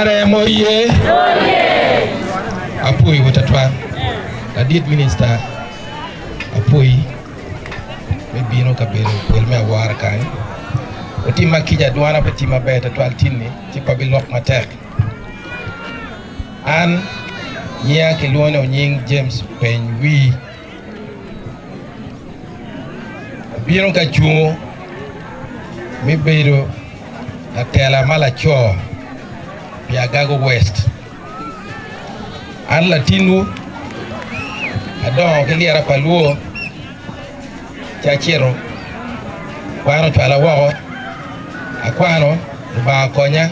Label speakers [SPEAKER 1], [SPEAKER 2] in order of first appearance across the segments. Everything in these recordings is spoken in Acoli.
[SPEAKER 1] NRM oye! Apwoyi wa twatwal ladit minista apwoyi me bino kabedo wel me awora kany. Otimma kica dwana pe tye maber twatwal tinni ci pe abilok matek. An nyinga kilwongo ni Onying James Peny Wii. Abino ka cungo me bedo latela ma laco pi Agago West. An latinwu, adongo ki lyeta pa lwo ci acito kwan ocwala woko, akwano Lubanga okonya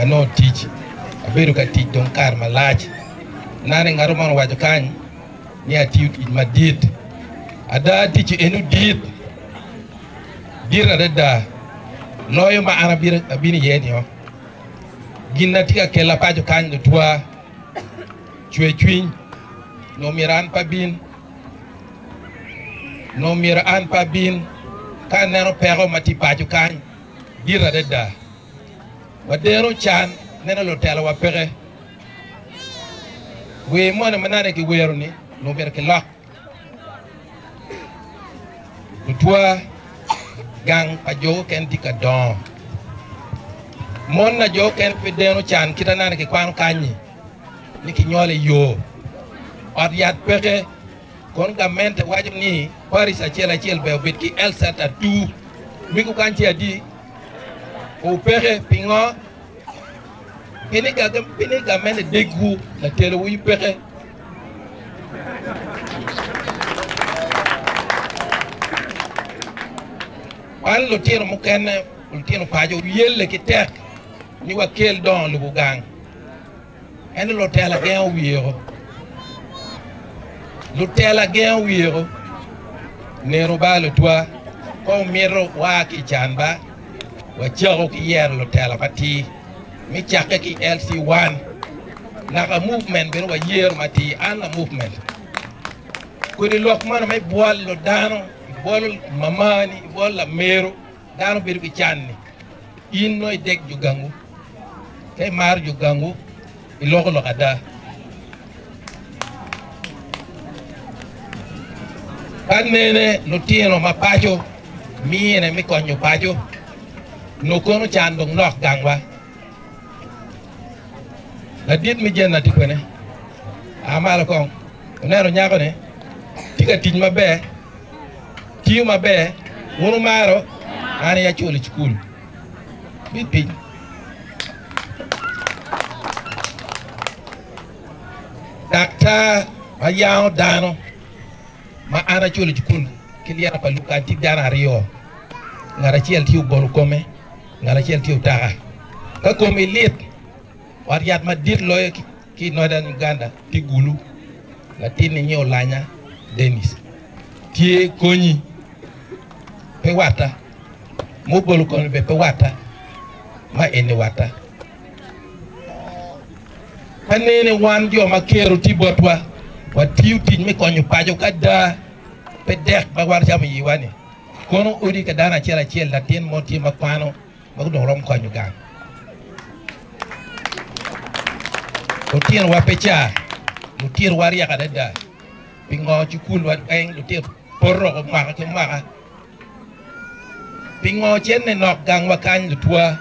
[SPEAKER 1] anongo tic abedo ka tic dong kare malac. Nani ngat mo owaco kany ni atiyo tic madit. Ada tic eno dit, dit adada loyo ma an abino iye nio. Gin na tye ka kela paco kany lutwa, cwercwiny, nongo myero an pe abin, nongo myero an pe abin ka aneno peko ma tye paco kany dit adada. Wadeno can neno lutelowa peke. Wer moni ma nene kiwero-ni onongo myero kilok. Tutwa gang pa jo okene tye ka dongo. Mon na jo okene pe deno can kit ma nene kikwano kany-nyi ni kinywalo i yo. Ot yat peke kono gamente waco ni paric acel acel ber obed ki health center two. Mego kany tye adi? Opeke pingo? Pini gamente degwu latelowu i peke. Wan lutino mukene, lutino paco oyelle ki tek ni wakel dongo lubo gang. Ento lutela gengo wiyeko. Lutela gengo wiyeko. Nenu ba lutwa, ka wumito wa ki i can ba, wacako ki yero lutela matir. Me cakke ki LC1 naka movement bene wayero matir. An a movement. Kodi lok meno me bwolo dano, ibwolo mamani, ibwolo lamero, dano bedo ki can-ni. In nongo idek jo gangwu. Ka imaro jo gangwu, iloko lok ada. Ka nene lutino ma paco mine me konyo paco, nongo kono can dong nok gangwa. Ladit me jami tye kwene? A malo kong. Wuneno nyako-ni tye ka tic maber, tiyo maber, wun wumaro, an aye aculo i cukul. Bed piny. Daktar ma yango dano ma an aculo i cukul ki lyeta pa Luka tye dano aryo, ngat acel tye obolo kome, ngat acel tye otaka. Ka komi lit, ot yat madit loyo ki i Northern Uganda tye Gulu. Latinni nyinge Olanya Dennis tye konyi pe watta, mubolo komi bene pe watta, ma eni watta. Ka nene wan jo ma kero tye botwa, watiyo tic me konyo paco ka ada pe dek ma wan camo iwa-ni. Kono odi ka dano acel acel latin mo tye ma kwano ma dong romo konyo gang. Lutinowa pe ca, lutinowa ryek adada. Pingo cukulwa weng lutino poto woko mwaka ki mwaka? Pingo cente nok gangwa kany lutwa?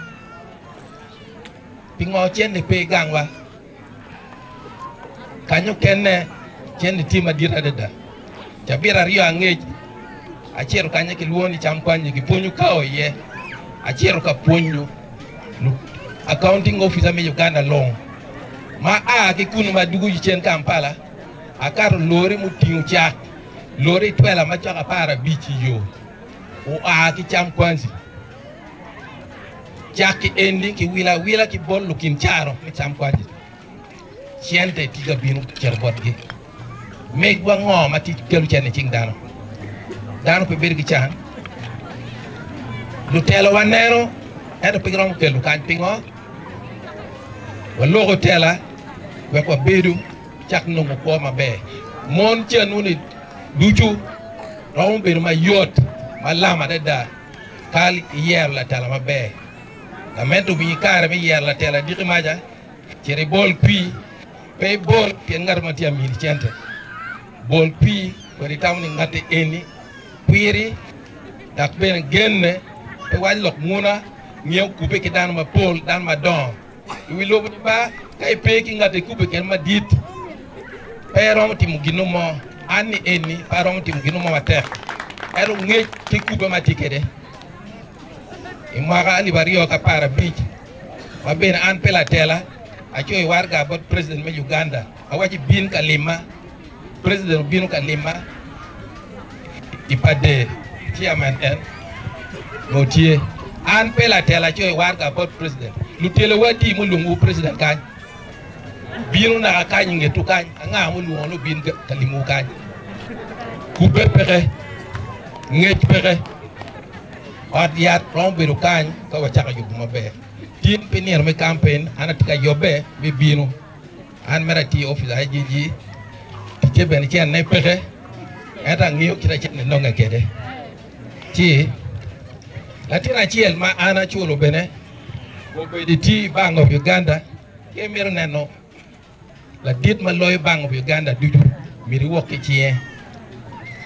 [SPEAKER 1] Pingo cente pe i gangwa? Kanyo kene cente tye madit adada. Cabit aryo angec acito kanya kilwongo ni cam kwanyi gipwonyo kao iye. Acito ka pwonyo accounting officer me Uganda long ma aa ki kunu ma adwogo cen Kampala akato lori mutingo cak lori twela macok aparabic i yo oa ki cam kwanzi. Cak-ki eni kiwilo awila ki bot lukin caro me cam kwaci. Cente tye ka bino cito botgi. Megwa ngo ma tye kelo cente i cing dano? Dano pe bedo ki can. Lutelowa neno ento pe giromo kelo kany. Pingo? Waloko tela wek wabedu cak nongo kwo maber. Mon canwu-ni ducu romo bedo mayot malam adada. Ka iyero latela maber, gamente omiyi kare me yero latela diki maca. Cit ibol kwir, pe ibol pien ngat mo tye ka mini cente. Bol kwir wek itamo ni ngatti eni kwiri dok bene genne, pe wac lok nguna, ngiyo kubbe ki dano mapol, dano madongo i wi lobo-ni ba. Ka ipe ki ngat ikubbe kwede madit, pe iromo timo gin mo. An ni eni pe aromo timo gin mo matek, ento ngec ki kubbe ma atye kwede i mwaka 2015 ma bene an pe latela, acoyo waraga bot president me Uganda awaci bin ka lima. President obino ka lima i Pader, chairman en onongo tye. An pe latela acoyo waraga bot president. Lutelo wa adi mulwongowu president kany? Bino naka kany i ngetwu kany, anga mulwongo ni obin ka limowu kany? Kubbe peke, ngec peke. Ot yat romo bedo kany ka wacako yubo maber. Tin pi nino me kampen, an atye ka yubbe me bino. An mere atye i opic IGG, ticce bene cenne peke, ento angeyo kit ma cenne nonge kwede. Ci latin acel ma an aculo bene obedo i tye i Bank of Uganda, ka imito neno ladit ma loyo Bank of Uganda ducu myero iwok ki cinge.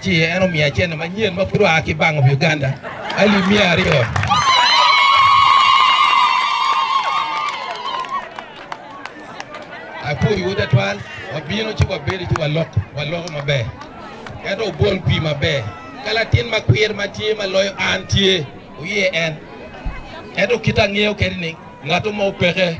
[SPEAKER 1] Ci en omiya cente manyen ma pud oa ki Bank of Uganda alip 200. Apwoyowu twatwal, wabino ci wabedo ci waloko, waloko maber. Ento wubol pii maber. Ka latin makwir ma tye ma loyo an tye, wuye en. Ento kit angeyo kwede ni ngat mo peke.